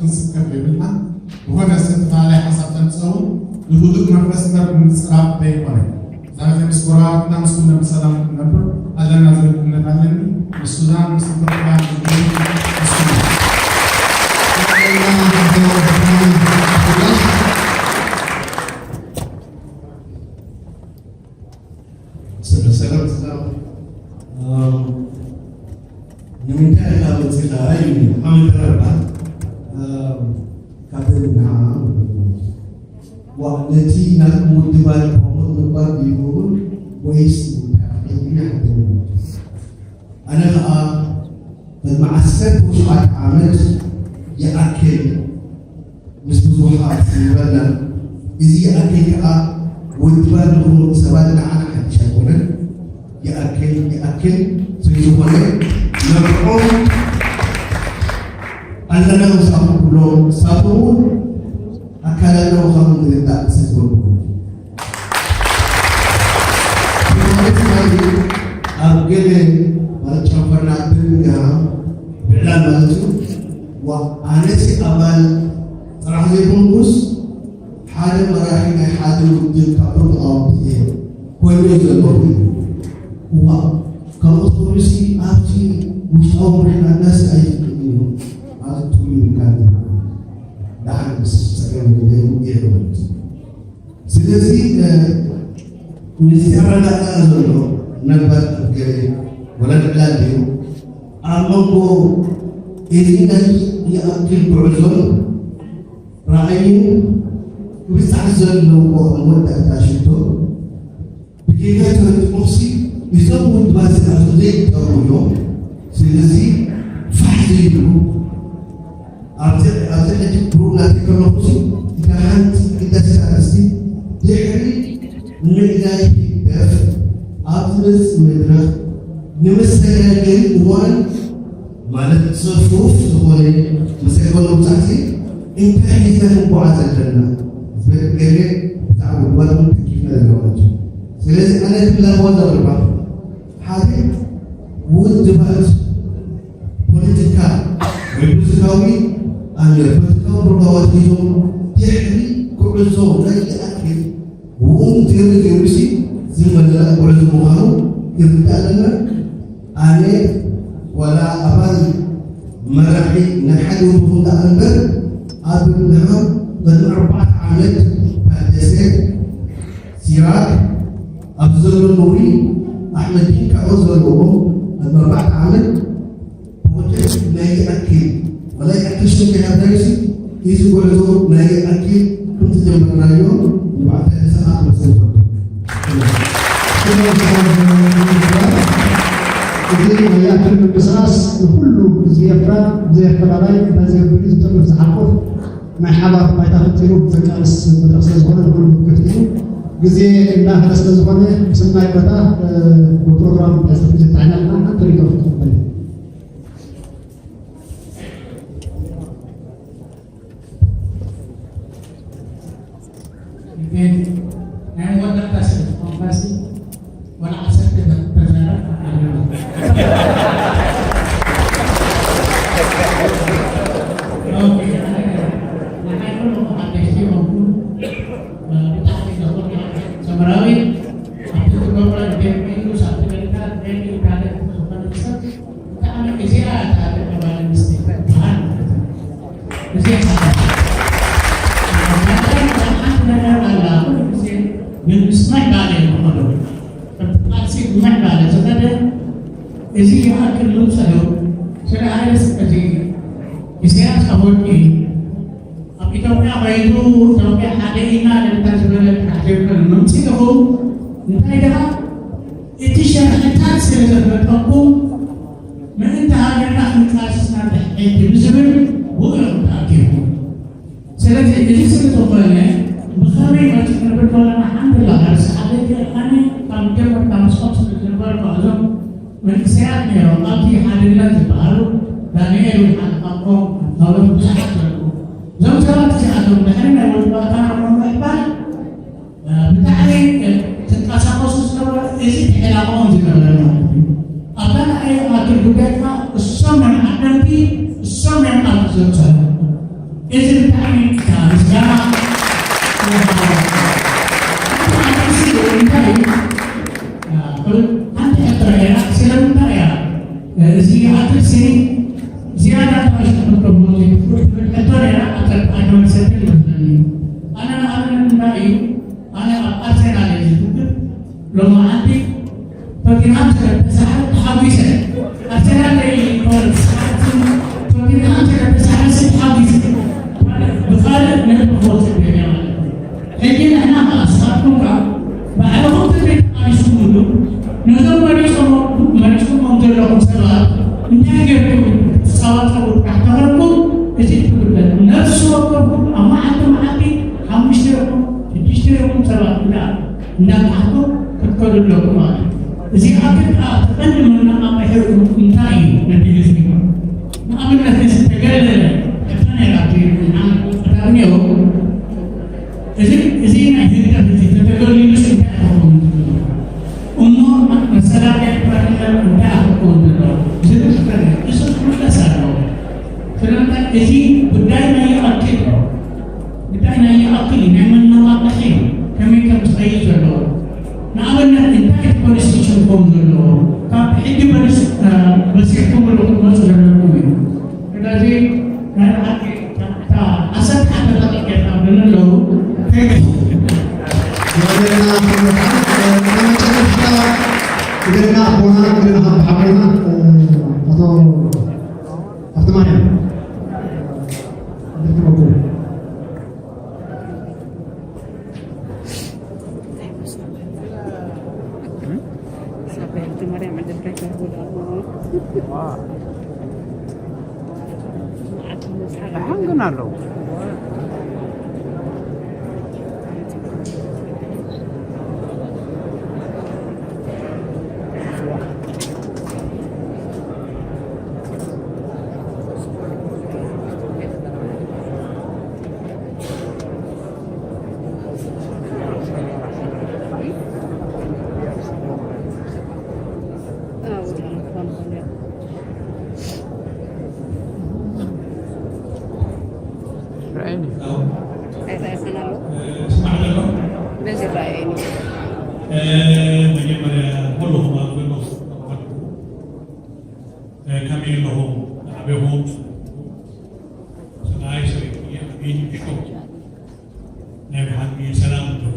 ዝስከፍ የብልናን። ዝኾነ ዝተፈላለየ ሓሳብ ተምፅኡ ንህዱእ መንፈስ እምበር ንምፅራፍ ዘይኮነ። ዛሬ ምስ ጎረባብትና ምስ ኩሎም ብሰላም ክንነብር ኣለና ዝብል እምነት ኣለኒ። ምስ ሱዳን፣ ምስ ኢትዮጵያ፣ ምስ ግብፂ፣ ምስ ኩሉ። ሰላም ሰላም። እም፣ ንምንታይ ኢኻ መፂኻ? ኢሉኒ ሓመድ ረባ። እም፣ ካብተን ንዓ ዋ፣ ነቲ ናትኩም ውድባት ፕሮሞት ምግባር ድዩ ይኸውን ወይስ እንታይ ኢሉ ይሓተኒ። ኣነ ኸዓ ቅድሚ ዓሰርተ ሸውዓተ ዓመት ይኣክል ምስ ብዙሓት ዝነበርና፣ እዚ ይኣክል ከኣ ውድባት ዝኾኑ ሰባት ንዓና ሓድሽ ኣይኮነን። ይኣክል፣ ይኣክል ስለ ዝኾነ ነብዖም ኣለና ምሳኹም ክብሎም፣ ንሳቶም እውን ኣካላትና ምዃኖም ዝርዳእ ስለ ዝበልኩ። ማለት ማለት ኣብ ገለ ማለት ጨንፈርና ብርሚንግሃም ብዕላል ማለት እዩ። ዋ፣ ኣነሲ ኣባል ጥራሕ ዘይኮንኩስ ሓደ መራሒ ናይ ሓደ ውድብ ካብቶም ተቓወምቲ እየ ኮይኑ ዘለኹ። እዋ፣ ካልኦት ክብሉሲ ኣብቲ ውሽጣዊ ምሕዳርናሲ ኣይፍቅድን እዩ። ኣብዚ ትብሉ ይብልካ ኣለኻ። ደሓን ምስ ጸገም የብሉን። ስለዚ፣ እ፣ ምስቲ ኣረዳድኣ ዘሎ ምናልባት ኣብ ገለ ወላ ዕላል ድዩ ኣብ መንጎ እዚ ናይ ይኣክል ጉዕዞን ራእይን ክብጻሕ ዘለዎ ኣብ መወዳእታ ሽቶ ብጌጋ ተረዲኦምሲ እዞም ውድባት እዚኣቶም ዘይጠቕሙ እዮም። ስለዚ ፋሕ ዘይብሉ ኣብዚ ኣብዚ ሕጂ ብሩክ ናተይ ከለኹ እታ ሓንቲ ቅዳሴ ኣርእስቲ ድሕሪ ምእላይ ህግደፍ ኣብ ዝመጽእ መድረኽ ንመሰጋገሪ እዋን ማለት ጽፉፍ ዝኾነ መሰገኒ መብጻሕቲ እንታይ ሒዝና ክንጓዓዝ ኣለና ዝበል ገለ ብዛዕባ ጉባኤ ተኪፍና ዘለና ማለት እዩ። ስለዚ ኣነ ክላቦ ዘቕርባ ሓደ ውድባት ፖለቲካ ወይ ፖለቲካዊ ኣነ ፖለቲካዊ ፕሮግራማት ሒዞም ድሕሪ ጉዕዞ ናይ ይኣክል እውን ዜሮ ዜሮ ሲ ዝመለላ ጉዕዞ ምዃኑ ይርዳእ ኣለና። ኣነ ዋላ ኣባል መራሒ ናይ ሓደ ውድብ ደኣ እምበር ኣብ ብርሃም ቅድሚ ኣርባዕተ ዓመት ታደሰ ሲራክ ኣብ ዘሎ ነውሪ ኣሕመዲን ካብኡ ዘለዎም ኣብ ኣርባዕተ ዓመት ፕሮጀክት ናይ ይኣክል ወላ ይኣክል ሽም ከይሃብናዮሲ እዚ ጉዕዞ ናይ ይኣክል ከምቲ ጀመርናዮ ንባዕታይ ሰዓት መሰልፈቱ። እዚ ናይ ይኣክል ምንቅስቃስ ንኩሉ ህዝቢ ኤርትራ ብዘየፈላላይ እንታይ ዘብል ዝጥርፍ ዝሓቁፍ ናይ ሓባር ባይታ ፈጢሩ ዘቃልስ መድረኽ ስለ ዝኾነ ንኹሉ ክፍት እዩ። ግዜ እንዳኸደ ስለ ዝኾነ ብስናይ ቦታ ብፕሮግራም ሕዚ ክፍትሕ ተዓይና ኣለና። ሓንቲ ሪኢቶ ክትቕበል። ግን ናይ መወዳእታ ስለ ዝኾንካሲ ዋላ ዓሰርተ ተዛረብ ኣለና። ኦኬ፣ ንዓይ ኩሉ ሓደሽቲ ይኾንኩ፣ ብጣዕሚ ዘኹርዕ ሰመራዊ ኣብቲ ትገብሮ ንደሚሩ ሳብ ትገልካ ደሚሩ ካልእ ዝኾነ ሰብ ብጣዕሚ እዚኣ እታ ደቂ ጓል ኣንስተይቲ ትበሃል ማለት እዩ። እዚኣ እታ ሓንቲ ነገር ኣላ፣ ኩሉ ግዜ ብምስማዕ ባለ ይኾዶ። ከምቲ ቃልሲ ብምዕባለ ዝኸደ እዚ ይኣክል ንውሰዶ። ስለ ሃይለ ስብሐቲ፣ ኢሳያስ ኣፈወርቂ ኣብ ኢትዮጵያ ከይዱ ኢትዮጵያ ሓደ ኢና ለምታ ዝበለ ጥራሕ ዘይኮነ መምፂእኹም እንታይ ደኣ እቲ ሸርሕታት ስለ ዘፈጠርኩም ምእንቲ ሃገርና ክንቃለስ ኢና ድሕሬቲ ብዝብል ብኡ እዮም ተኣኪብኩም። ስለዚ እዚ ስለ ዝኾነ ብኸመይ መፂኡ ንብል ከለና ሓንቲ ላጋርስ ሓደቲ ኣነ ካብ መጀመርታ ምስኦም ስለ ዝነበርኩ እዞም መንእሰያት ነይሮም ኣብቲ ሓድነት ዝበሃሉ ዳንኤል ወይ ሓደ ካብኦም ካልኦት ብዙሓት ዘለዉ እዞም ሰባት እዚኣቶም ድሕሪ ናይ ወዲ ባታ ምዕባል ብጣዕሚ ትንቀሳቐሱ ዝነበረ እዚ ዕላማኦም ዝነበረ ማለት እዩ። ኣብታ ንኣይ ኣክል ጉዳይካ እሶም እዮም ዓደምቲ እሶም እዮም ኣብ ዘብፅሑ ኣነ ንኣብነት እንታይ እዩ፣ ኣነ ኣብ ኣርሰናል እየ ዝፍክር። ሎማዓንቲ ቶቲንሃም ስለ ተሳሕረ ተሓጒሰ። ኣርሰናል ዘይኮነ ተሳሕረ፣ ቶቲንሃም ስለ ተሳሕረ ተሓጒሰ። ብኻልእ ነጥቢ ክወስድ እየ ማለት እዩ። ሕጂ ንሕና ከኣ ንስኻትኩም ከኣ ባዕልኹም ተዘይተቓሊስኩምሉ ነዞም መሪጾም-፣ መሪጽኩሞም ዘለኹም ሰባት እንታይ ጌርኩም ክትጸባጸቡ ጥራሕ ተኾንኩም፣ እዚ ትብለ ነፍሲ ወከፍኩም ኣብ መዓልቲ መዓልቲ ሓሙሽተ ኢኹም ሽዱሽተ ኢኹም ሰባት እንዳ-፣ እንዳምሓኩም ክትከዱ ኣለኩም ማለት እዩ። እዚ ኣብ ከኣ እቲ ቀንዲ መነቓቕሒኹም እንታይ እዩ ነቲ ህዝቢ? ንኣብነት እዚ ተገለለ ሕቶ ነይራ እቲ ንዓና ቀዳሚ ነይሩ። እዚ፣ እዚ ናይ ህግደፍ እዚ ተተገሊሉስ እንታይ ክኸውን እሞ መሰላት ኤርትራ እንታይ ክኸውን ዘለዎ ዝብል ሕቶ ነይሩ። እሱ ክምለስ ኣለዎ። ስለምንታይ እዚ ጉዳይ ናይ ይቐትል እዩ። ጉዳይ ናይ ይቐትል እዩ፣ ናይ መነቓቕሒ እዩ። ከመይ ከም ዝኸይድ ዘለዎ። ንኣብነት እንታይ እቲ ኮንስቲቱሽን ክኸውን ዘለዎ? ካብ ሕጂ በሊስ-፣ እ፣ በሲሕኩምሉ ክትመጹ ዘለኩም እዩ። ስለዚ ናይ ብሓቂ እታ ዓሰርተ ሓደ ደቂቃ የጥፋእብለኒ ኣለዉ። Thank you። ወደና መጨረሻ ግደና ኣቦና ግደና ሓቦና ኣቶ ኣቶ ማርያም ደሓን ግን ኣለዉ። ረኣየኒ። ኣይረኣየክን ኣሎ። ስማዕ ዘሎ? በዚ ረኣየኒ። እ፣ መጀመርያ ኩልኹም ኣብ ዘለኹም፣ እ፣ ከመይ ኣለኹም? ዓቢኹም? ሰብኣይ፣ ሰበይቲ፣ ዓብዪ፣ ንእሽቶ፣ ናይ ብሓቂ ሰላም ኣለኹም።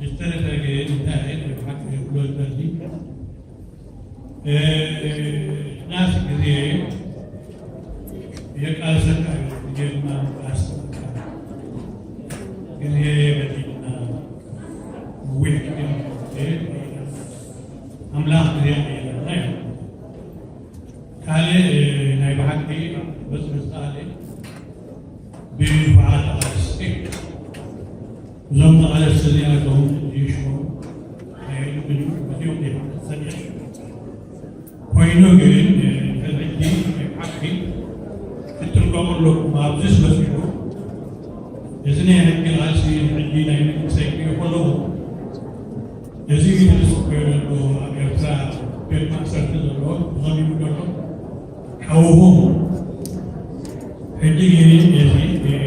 ዝተረፈ ግን እንታይ ናይ ብሓቂ ክብሎ ዝደሊ፣ እ፣ ናስ ግዜ የቃልሰካ እዩ፣ ግዜ ድማ የቃልሰካ። ግዜ የበዲልና፣ ነዊሕ ግዜ፣ ኣምላኽ ግዜ የብልና እዩ። ካልእ ናይ ብሓቂ በዚ ምሳሌ ብንፉዓት ተቓለስቲ፣ እዞም ተቓለስቲ እዚኣቶም ይሽሙ ኣይልምድን እዮም። ሰሚዐ ኮይኑ ግን ሕጂ ናይ ብሓቂ ክትጥንቀቑ ኣለኩም። ኣብዚ በፂሑ እዚ ናይ ሕጊ ቃልሲ ሕጂ ናይ መንግስቲ ክሪኦ ከለኹ እዚ ዝስከዮ ዘሎ ኣብ ኤርትራ ቤት ማእሰርቲ ዘሎ ተኸቢቡ ዘሎ ሓውኹም ሕጂ ግን እዚ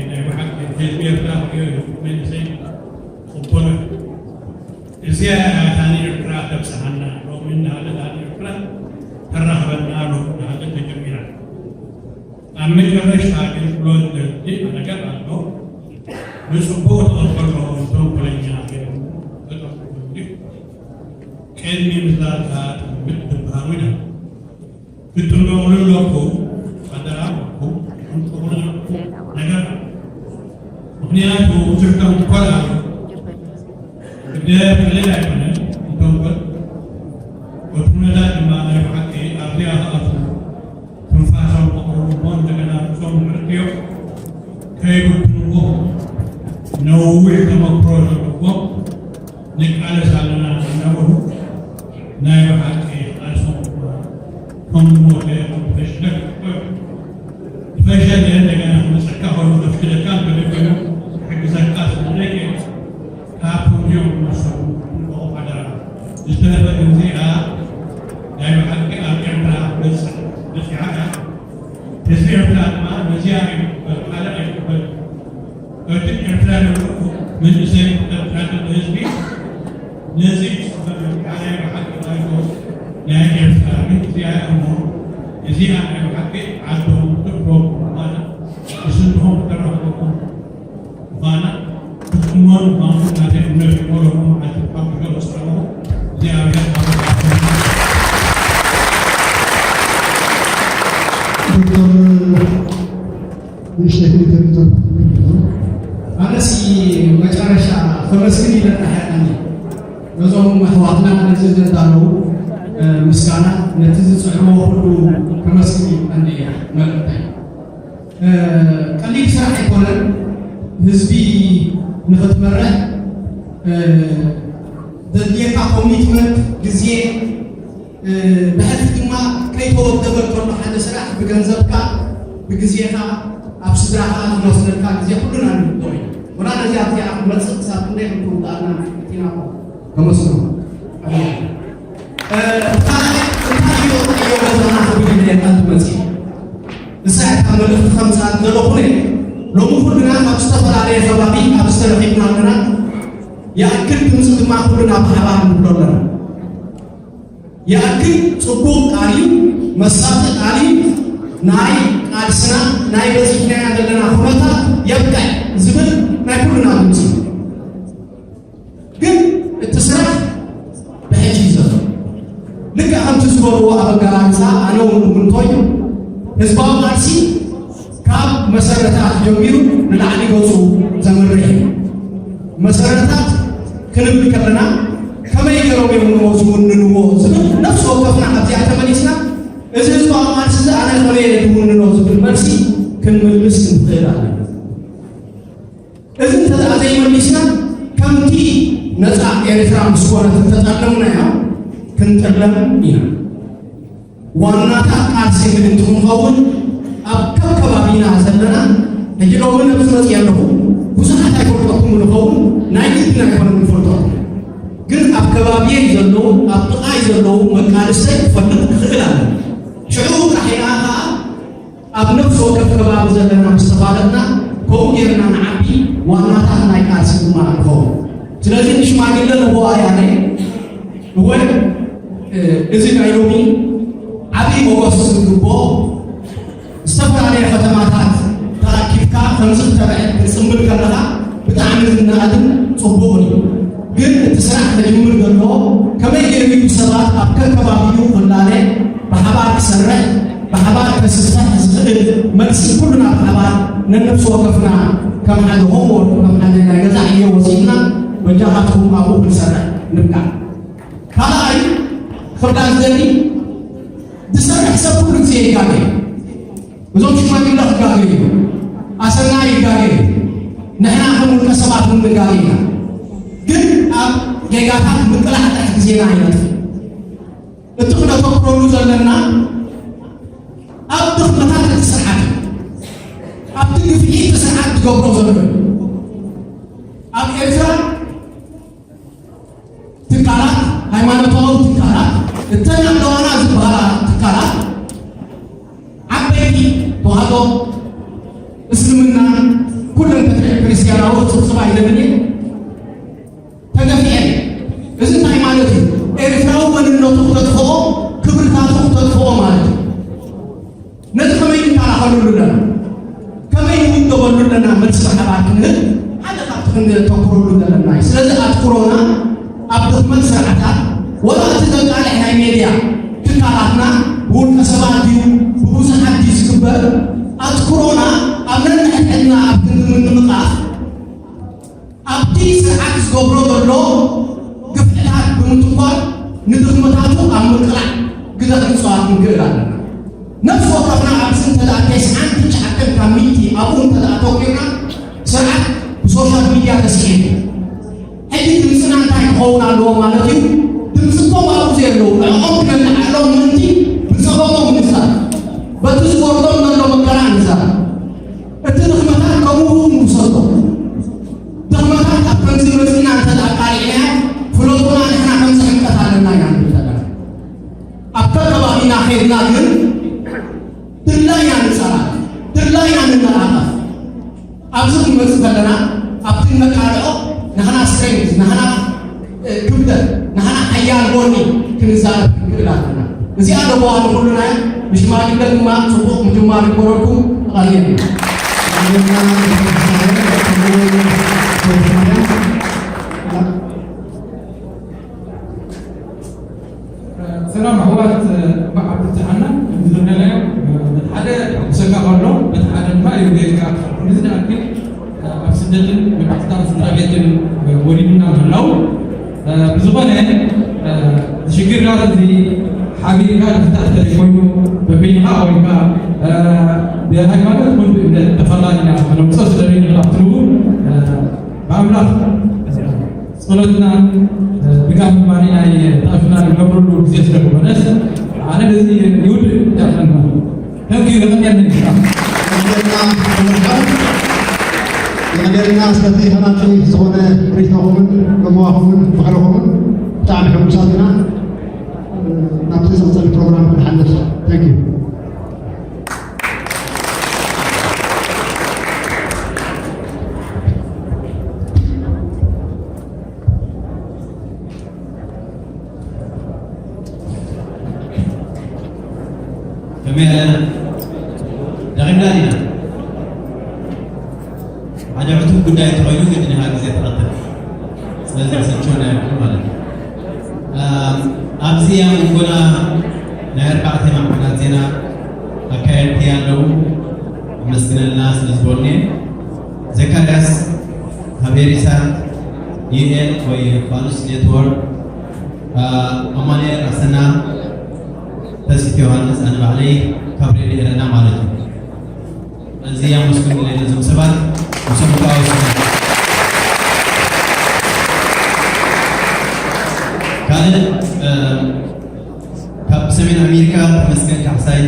ናይ ብሓቂ ህዝቢ ኤርትራ ክሪኦ እዩ። መንእሰይ ጽቡቕ እዚኣ እያ እታ ንኤርትራ ተብጽሓና። ሎሚ እናሃለት እታ ንኤርትራ ተራኽበና፣ ሎሚ እናሃለት ተጀሚራ። ኣብ መጨረሽታ ግን ክብሎ ዝደሊ ነገር ኣሎ። ንጽቡቕ ተቐበልዎ፣ ንተንኮለኛ ገይሩ ተጠቕሙ። ቅድሚ ምዝላልካ ምትብሃሉ ኢና። ክትጥንቀቑሉ ኣለኩም። ሓደራ ኣለኩም። ክትጥንቀቑሉ ኣለኩም። ነገር ኣሎ። ምኽንያቱ ብዙሕ ተንኮል ኣሎ። ግደ ቀሊል ኣይኮነን። እንተንኮል እቲ ኩነታት ድማ ናይ ብሓቂ ኣብዚኣ ክኣትዉ ትንፋሶም ከቕርቡ እሞ እንደገና ርእሶም ንዕርክዮ ከይብትንዎ ነዊሕ ተመክሮ ዘለዎም ንቃለስ ኣለና እናበሉ ናይ ብሓቂ ቃልሶም እኳ ከም ዝሞተ ከም ዝፈሸለ ክሕብሩ እዮም። ዝፈሸለ እንደገና ክመፀካ ከሎ ከፍቅደካ እንተዘይኮይኑ ክሕግዘካ ስለ ዘይክእል ካብ ከምዚኦም ክመሰሉ ንዕኦም ሓደራ። ዝተረፈ ግን እዚኣ ናይ ብሓቂ ኣብ ኤርትራ ክትበፅሕ በፂሓ እያ። ህዝቢ ኤርትራ ድማ ነዚኣ ኣይቅበል፣ ካልእ ኣይቅበል። እቲ ኤርትራ ንብርኩ መንእሰይ ኤርትራ ህዝቢ ነዚ ጽበ ናይ ብሓቂ ናይቶ ናይ ኤርትራ ግን እዚኣ እሞ እዚኣ ናይ ብሓቂ ዓዶም ትእክቦም ማለት ንስንድኹም ከራኽበኩም ምዃና ክትእመኑ ምዃንኩም ናተይ እምነት ይኾነኩም። ኣትብካ ክገልጽ ከለኹ እግዚኣብሔር ኣምላኽ ዶክተር ንእሽተይ ክልተ ሚእቲ ኣነሲ መጨረሻ ከመስግን ኢለ ጥራሕ እየ። ነዞም ኣሕዋትና ነዚ ዘዳለዉ፣ እ፣ ምስጋና ነቲ ዝጽዕርዎ ኩሉ ከመስግን እዩ ቀንዲ እያ መልእኽተይ። እ፣ ቀሊል ስራሕ ኣይኮነን። ህዝቢ ንኽትመርሕ፣ እ፣ ዘድልየካ ኮሚትመንት፣ ግዜ፣ እ፣ ብሕልፊ ድማ ከይተወደበ ከሎ ሓደ ስራሕ ብገንዘብካ፣ ብግዜኻ፣ ኣብ ስድራኻ ዝወስደልካ ግዜ ኩልና ንፈልጦ ኢና። ወላ ነዚኣ እዚኣ ክትመጽእ ክሳብ ክንደይ ከም ትውድኣና ፈቲና እኮ። ተመስገን። ኣሜን። እ፣ እንታይ፣ እንታይ እዩ፣ እንታይ እዩ ዘለና ክብል ኢለ ቃል ትመጽእ። ንሳ እታ መልእኽቲ ከምጽኣ ዝደለኹ እየ። ሎሚ ኩልና ካብ ዝተፈላለየ ከባቢ ኣብ ዝተረኺብና ኣለና። ይኣክል ድምፂ ድማ ኩልና ብሓባር ንብሎ ኣለና። ይኣክል ጽቡቕ ቃል እዩ፣ መሳጢ ቃል እዩ። ናይ ቃልስና፣ ናይ በጺሕናዮ ዘለና ኩነታት የብቅዕ ዝብል ናይ ኩልና ድምፂ እዩ። ግን እቲ ስራሕ ብሕጂ እዩ ዘሎ። ልክዕ ከምቲ ዝበልዎ ኣብ ኣገላልጻ፣ ኣነ እውን እምንቶ እዩ። ህዝባዊ ቃልሲ ካብ መሰረታት ጀሚሩ ንላዕሊ ገጹ ዘምርሕ እዩ። መሰረታት ክንብል ከለና ከመይ ገይሮም እዮም እሞ ዝውንንዎ ዝብል ነፍሲ ወከፍና ኣብዚኣ ተመሊስና፣ እዚ ህዝባዊ ቃልሲ እዚ ኣነ ከመይ እየ ዝውንኖ ዝብል መልሲ ክንምልስ ንኽእል ኣለና። እዚ እንተ ደኣ ዘይመሊስና፣ ከምቲ ነጻ ኤርትራ ምስ ኮነት እንተጠለምናዮ፣ ክንጥለም ኢና። ዋናታት ቃልሲ ምእንቲ ክንኸውን፣ ኣብ ከከባቢና ዘለና፣ ሕጂ ሎሚ ነብዚ መጽእ ኣለኹ፣ ብዙሓት ኣይፈልጠኩምን ንኸውን፣ ናይ ግድን ኣይኮነን ንፈልጠኩም። ግን ኣብ ከባቢየይ ዘለዉ፣ ኣብ ጥቓይ ዘለዉ መቃልስተይ ክፈልጥ ክኽእል ኣለኒ። ሽዑ ጥራሕ ኢና ኸኣ ኣብ ነፍሲ ወከፍ ከባቢ ዘለና ምስ ተፋለጥና፣ ከምኡ ጌርና ንዓቢ፣ ዋናታት ናይ ቃልሲ ድማ ንኸውን። ስለዚ ንሽማግለ ንህቦ ኣያነ፣ እወ፣ እ፣ እዚ ናይ ሎሚ ዓቢ ሞገስ ዝግብኦ፣ ዝተፈላለየ ከተማታት ተኣኪብካ ከምዚ ክተብዕል ክትጽምብል ከለኻ ብጣዕሚ ዝነኣድን ጽቡቕን እዩ። ግን እቲ ስራሕ ክጅምር ዘለዎ ከመይ ገይሩ እዩ ሰባት ኣብ ከከባቢኡ ክላለ፣ ብሓባር ክሰርሕ፣ ብሓባር ከስስሕ ዝኽእል መልሲ ኩልና ብሓባር ነነፍሲ ወከፍና ከም ሓደ ሆምወርክ፣ ከም ሓደ ናይ ገዛ ዕዮ ወሲድና በጃኻትኩም ኣብኡ ክንሰርሕ ንብቃዕ። ካልኣይ ክብዳ ዝደሊ፣ ዝሰርሕ ሰብ ኩሉ ግዜ ይጋገ። እዞም ሽማግለ ክጋገዩ እዮም። ኣሰና ይጋገ እዩ። ንሕና ከም ውልቀ ሰባት እውን ንጋገ ኢና። ግን ኣብ ጌጋታት ምቅላዕ ጥራሕ ግዜና ኣይነጥፍእ። እቲ ክነተኩረሉ ዘለና ኣብ ድኽመታት እቲ ስርዓት እዩ። ኣብቲ ግፍዒ እቲ ስርዓት ዝገብሮ ዘሎ እዩ። ኣብ ኤርትራ ትካላት፣ ሃይማኖታዊ ትካላት፣ እተን ኣለዋና ዝበሃላ ትካላት፣ ዓበይቲ ተዋህዶ፣ እስልምና፣ ኩለን ተክለ ክርስትያናዊ ክጽብጽባ ኣይደልን እየ። ተገፊዐን። እዚ እንታይ ማለት እዩ? ኤርትራዊ መንነቱ ክተጥፍኦ፣ ክብርታቱ ክተጥፍኦ ማለት እዩ። ነዚ ከመይ ንከላኸለሉ ኣለና? ከመይ ንውደበሉ ኣለና? መልሲ ብሓባር ክንህብ ሓደ ካብቲ ክንተኩረሉ ዘለና እዩ። ስለዚ ኣትኩሮና ኣብ ድኽመት ስርዓታት፣ ወላ እቲ ዘቃልሕ ናይ ሜድያ ትካላትና ብውልቀ ሰባት ድዩ ብብዙሓት ድዩ ዝግበር፣ ኣትኩሮና ኣብ ነንሕድሕድና ኣብ ክንዲ ምንቕቓፍ፣ ኣብቲ ስርዓት ዝገብሮ ዘሎ ግፍዕታት ብምትኳር ንድኽመታቱ ኣብ ምቅላዕ ግደ ክንጻወት ክንክእል ኣለና። ነፍሲ ወከፍና ኣብዚ እንተ ደኣ ተስዓን ትሽዓተን ካብ ሚእቲ ኣብኡ እንተ ደኣ ኣተኲርና፣ ስርዓት ብሶሻል ሚድያ ተስሒቱ። ሕጂ ድምጽና እንታይ ክኸውን ኣለዎ ማለት እዩ? ድምጺ እቶም ኣብኡ ዘየለዉ ንዕኦም ክነለዓዕሎም ምእንቲ ብጸገሞም ንዛረብ። በቲ ዝወርዶም ዘሎ መከራ ንዛረብ። እቲ ድኽመታት ከምኡ እውን ንውሰዶ። ድኽመታት ኣብ ከምዚ መጺእና እንተ ደኣ ኣቃሊዕናዮ፣ ፍለጡና ንሕና ከምዚ ሕምቀት ኣለና ኢና ንብል ዘለና። ኣብ ከከባቢና ኸይድና ግን ድላይና ንጸራረፍ፣ ድላይና ንነቓቐፍ። ኣብዚ ክንመጽእ ከለና፣ ኣብቲ ነቃልዖ ንሕና ስትሬንግዝ፣ ንሕና፣ እ፣ ክብደት፣ ንሕና ሓያል ጎኒ ክንዛረብ ክንክእል ኣለና። እዚኣ ለበዋ ንኹልና እያ። ንሽማግለ ድማ ጽቡቕ ምጅማር ይግበረልኩም። ተቓልየኒ። ሰላም ኣሕዋት፣ እንኳዕ ኣብጽሓና። ከምቲ ዝብለናዮ፣ በቲ ሓደ ሕጉሰካ ከሎ፣ በቲ ሓደ ድማ የጉህየካ። ክንድዚ ዝኣክል ኣብ ስደትን ምብትታን ስድራ ቤትን ወሪዱና ምህላው፣ ብዝኾነ፣ እዚ ሽግርታት እዚ ሓቢርካ ዝፍታሕ ተዘይኮይኑ፣ በበይንኻ ኮይንካ፣ ብሃይማኖት ኮን ብእምነት ተፈላሊና ከነምጽኦ ስለ ዘይንኽእል ኣብቲ ንቡር፣ ብኣምላኽ ጸሎትና፣ ድጋፍ ድማ ናይ ጣፍና ንገብረሉ ግዜ ስለ ዝኾነስ፣ ኣነ በዚ ይውድእ እንዳበልና። Thank you፣ የቐንየልና። የቐንየልና፣ የቐንየልና ስለቲ ሃናጺ ዝኾነ ርእይቶኹምን ለመዋኹምን ምኽርኹምን ብጣዕሚ ሕጉሳት ኢና። ናብቲ ዝቕጽል ፕሮግራም ክንሓልፍ። Thank you። ከመይ ኣለና? ደኺምና ዲና? ሓደ ዕቱብ ጉዳይ እንተኾይኑ ግድን ኢኻ ግዜ ትቐትል። ስለዚ ክሰልችወና ይኽእል ማለት እዩ። እ፣ ኣብዚ ኣብ መንጎና ናይ ኣርባዕተ ማዕከናት ዜና ኣካየድቲ ኣለዉ። ኣመስግነልና ስለ ዝበሉኒ። ዘካርያስ ካብ ኤሪሳት፣ ዩኤል ወይ ፋኑስ ኔትወርክ፣ እ፣ ኣማኑኤል ራሰና፣ ተስፊት ዮሃንስ፣ ኣነ ባዕለይ ካብ ሬድዮ ኤረና ማለት እዩ። እዚ ኣመስግኑለይ ነዞም ሰባት፣ ምስኦም ተዋወሱ። ካልእ፣ እ፣ ካብ ሰሜን ኣሜሪካ ተመስገን ካሕሳይ፣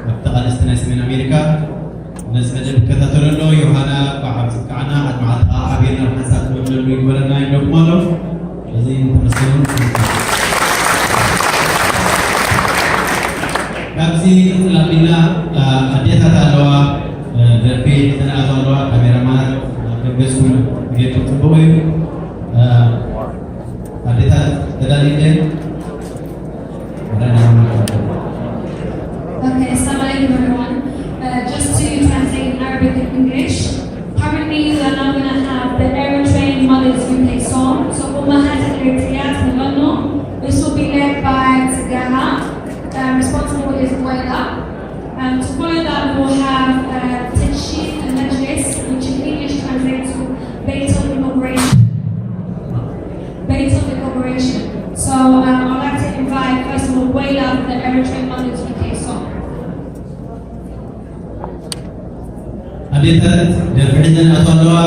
ካብ ተቓለስቲ ናይ ሰሜን ኣሜሪካ ነዚ መደብ ይከታተሎ ኣሎ። ዮሃና፣ ብዓብ ዝከዓና፣ ዓድ መዓልቲ ከዓ ሓቢርና ሓንሳብ ንበለሉ ይግበረና ይብለኩም ኣሎ። እዚ ተመስገኑ። ካብዚ ቅጽል ኣቢልና፣ እ፣ ኣዴታት ኣለዋ፣ እ፣ ደርፊ ሒዘን ኣለዋ፣ ካሜራማናት ኣብ ደገ ስኩል ጌቶም ጽቡቕ እዩ። እ፣ ኣዴታት ተዳሊለን? Okay, assalamu alaikum everyone. Uh, just to translate in Arabic and English, currently we are now going to have the Eritrean Mothers U K song. So, أمهات الإريتريات نغنوا. This will be led by Tsagaha, uh, responsible is Boyla. Um, to follow that, we will have uh, Tanshid al Majlis, which in English translates to Beit al Inauguration. Beit of the Corporation. So um, I'd like to invite, first of all, Wayla for the Eritrean Mothers U K song. ኣዴታት ደርፊ ሒዘን ኣቶ ኣለዋ።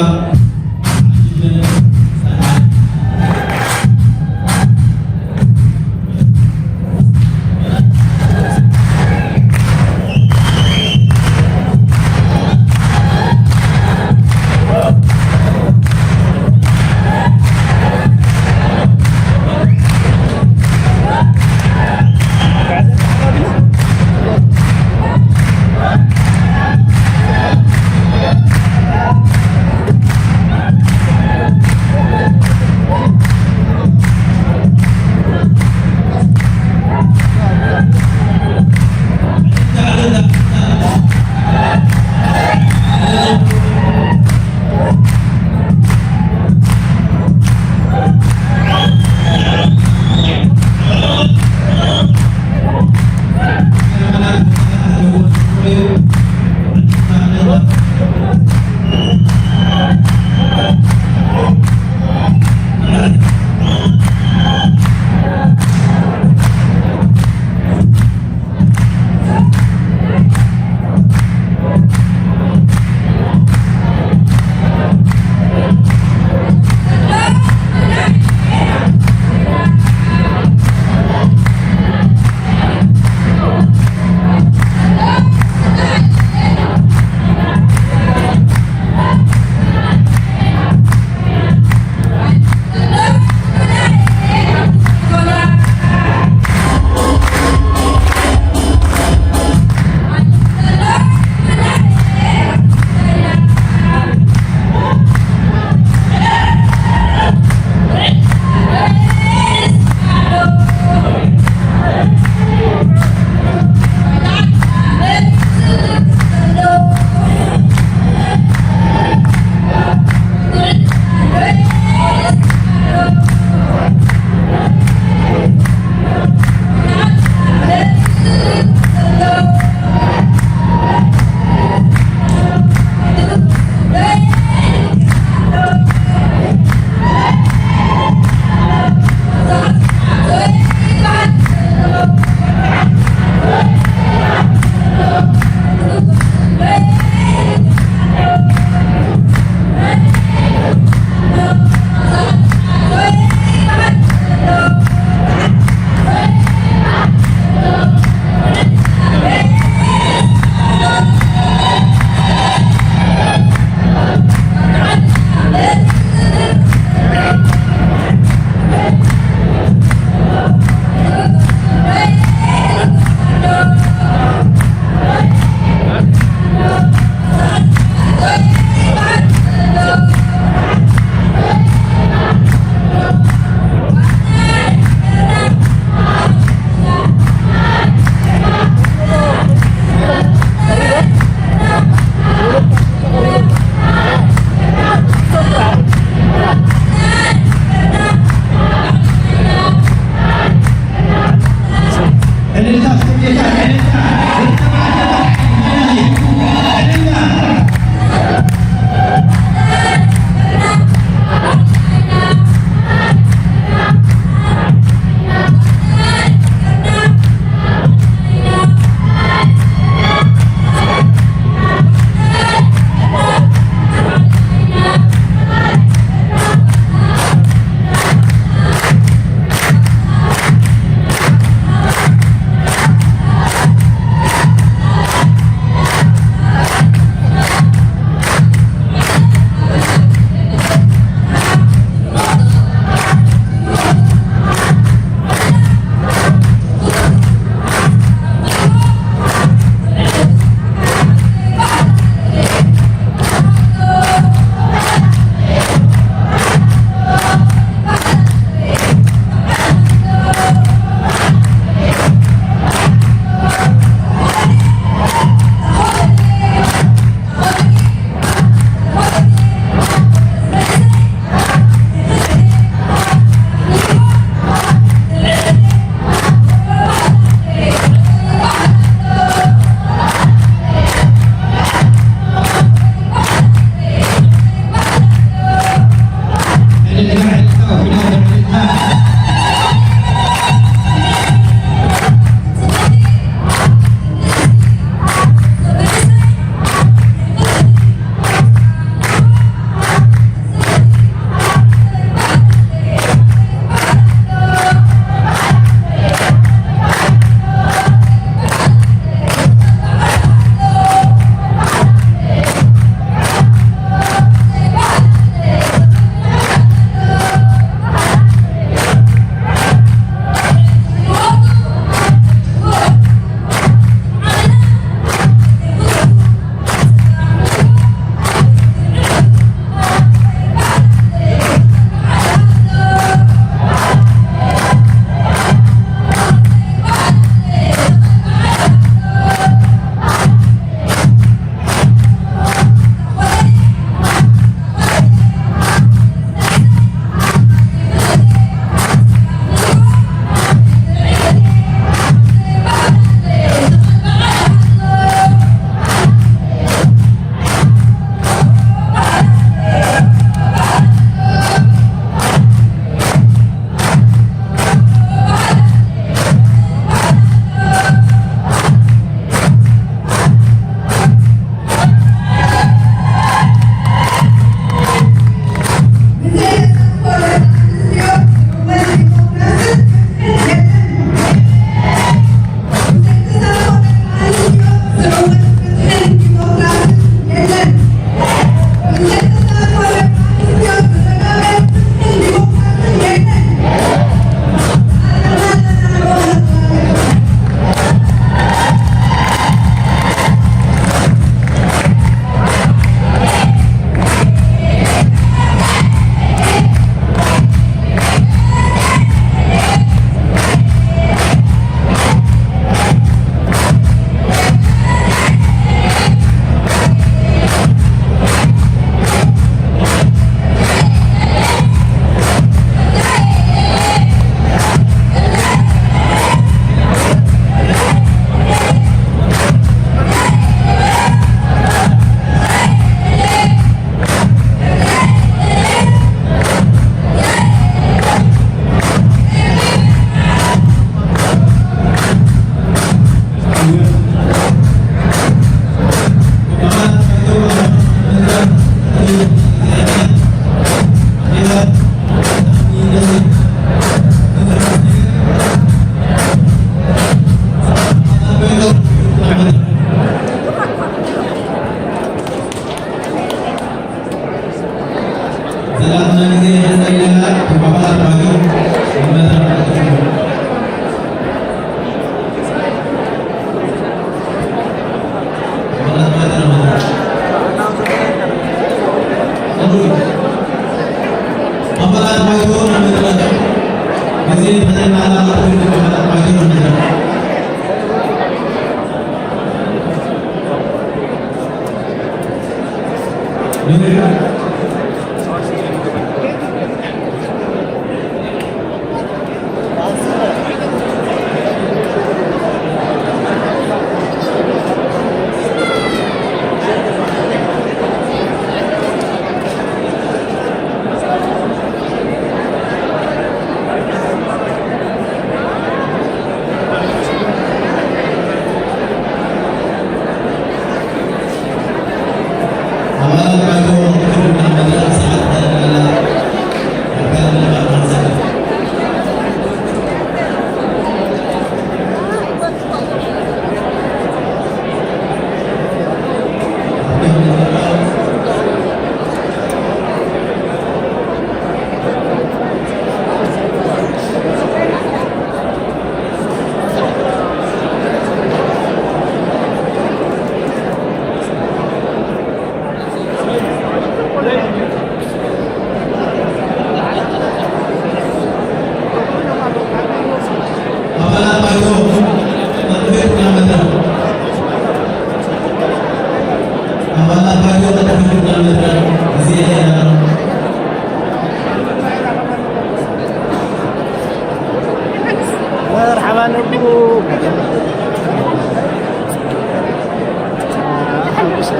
መርሓባ ነብሩ።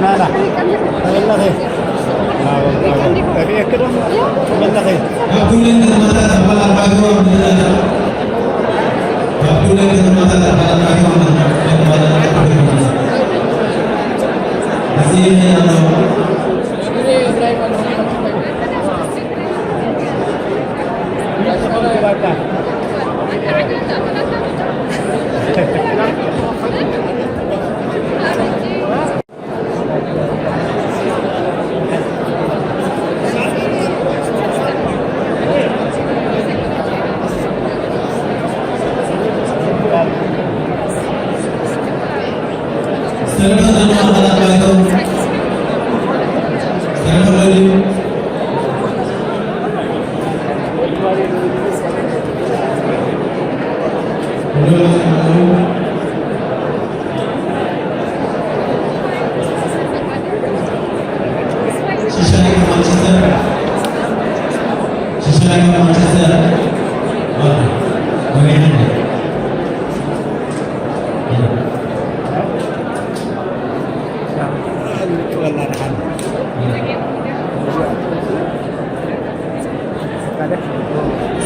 ናና ተበላኸ። ተበላኸ።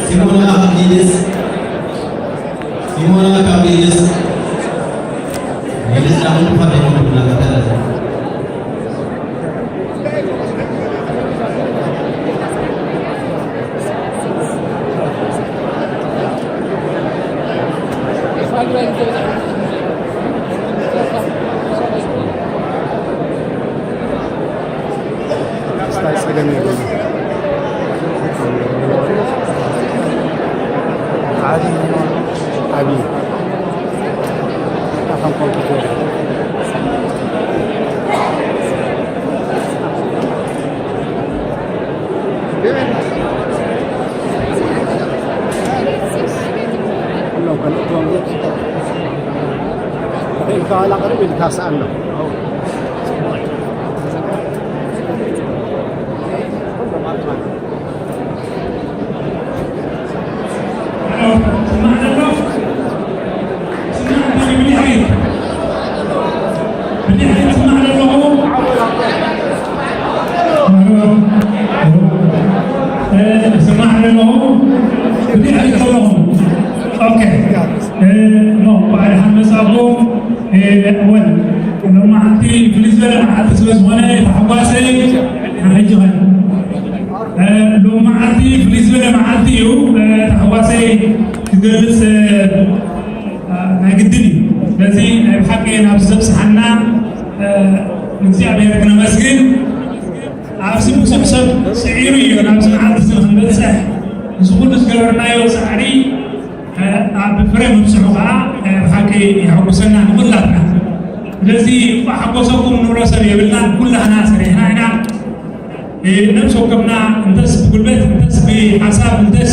ሲሞና ካብ ሊድስ፣ ሲሞና ካብ ሊድስ፣ ሊድስ ኣብ እንኳን ደሞ እናተፈለጠ። ክስታይ ጸገም የብሉን። ዓቢ፣ ዓቢ። ኣኸም ኮምፒውተር። ኩሎም ከነእትዎም ኢልካ ዋላ ቅርብ ኢልካ ስኣሎ። ስማዕ ኣለኹ። ብድሕሪት ዘለኹም። ኦኬ። እ፣ ኖ፣ ባዕልኻ መጻእኩም። እ፣ ወል፣ ሎማዓንቲ ፍልይ ዝበለ መዓልቲ ስለ ዝኾነ፣ ታሕጓሰይ ንሕጂ ኸ፣ እ፣ ሎማዓንቲ ፍልይ ዝበለ መዓልቲ እዩ። እ፣ ታሕጓሰይ ክገልጽ፣ እ፣ ናይ ግድን እዩ። ስለዚ ናይ ብሓቂ ናብዚ ዘብጽሓና፣ እ፣ እግዚኣብሔር ክነመስግን። ኣብዚ ብዙሕ ሰብ ስዒሩ እዩ ናብዚ መዓልቲ እዚ ንኽንበፅሕ። እዚ ኩሉ ዝገበርናዮ ፃዕሪ ኣብ ፍረ ምብፅሑ ከዓ ብሓቂ የሐጉሰና ንኩላትና። ስለዚ እኳ ሓጎሰኩም ንብሎ ሰብ የብልናን። ኩላህና ሰሪሕና ኢና። ነብሲ ወከፍና እንተስ ብጉልበት እንተስ ብሓሳብ እንተስ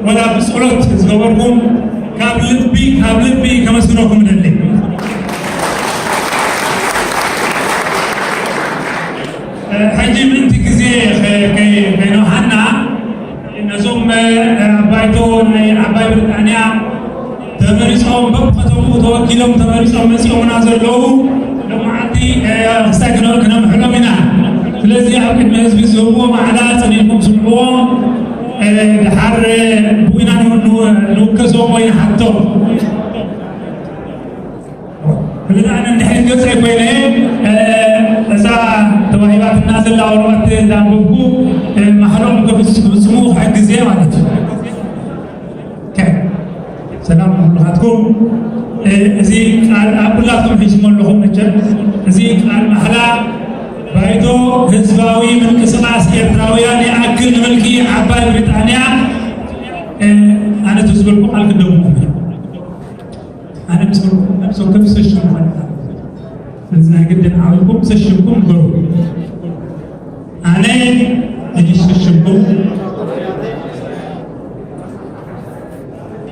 ወላ ብፀሎት ዝገበርኩም ካብ ልቢ ካብ ልቢ ከመስግነኩም እደሊ። ሕጂ ምእንቲ ግዜ ከይነውሓና ነዞም ኣባይቶ ናይ ዓባይ ብሪጣንያ ተመሪጾም በብኸተምኡ ተወኪሎም ተመሪጾም መጺኦምና ዘለዉ ሎማዓንቲ ክስታይ ክነምሕሎም ኢና። ስለዚ ኣብ ቅድሚ ህዝቢ ዝህብዎ ማዕዳ ጸኒሕኩም ስምዕዎ። ድሓር ብኢና ንውከሶም ወይ ንሓቶም። ብጣዕሚ እንድሕር ገጸ ኮይነ እዛ ተዋሂባትና ዘላ ወረቐት እንዳንበብኩ ማሕሎም ክፍጽሙ ክሕግዝ እየ ማለት እዩ። ሰላም ንኩልኻትኩም። እዚ ቃል ኣብ ኩላትኩም ሒዝሞ ኣለኹም መቸም። እዚ ቃል ማሕላ ባይቶ ህዝባዊ ምንቅስቃስ ኤርትራውያን ይኣክል ንምልኪ ዓባይ ብሪጣንያ። ኣነ ተዝበልኩ ቃል ክደግሞ ኣነ ምስ በልኩ ነብሲ ወከፍ ሰሽም ማለት እዩ። ስለዚ ናይ ግድን ዓብኩም ሰሽምኩም ንገሩ። ኣነ እዚ ሰሽምኩም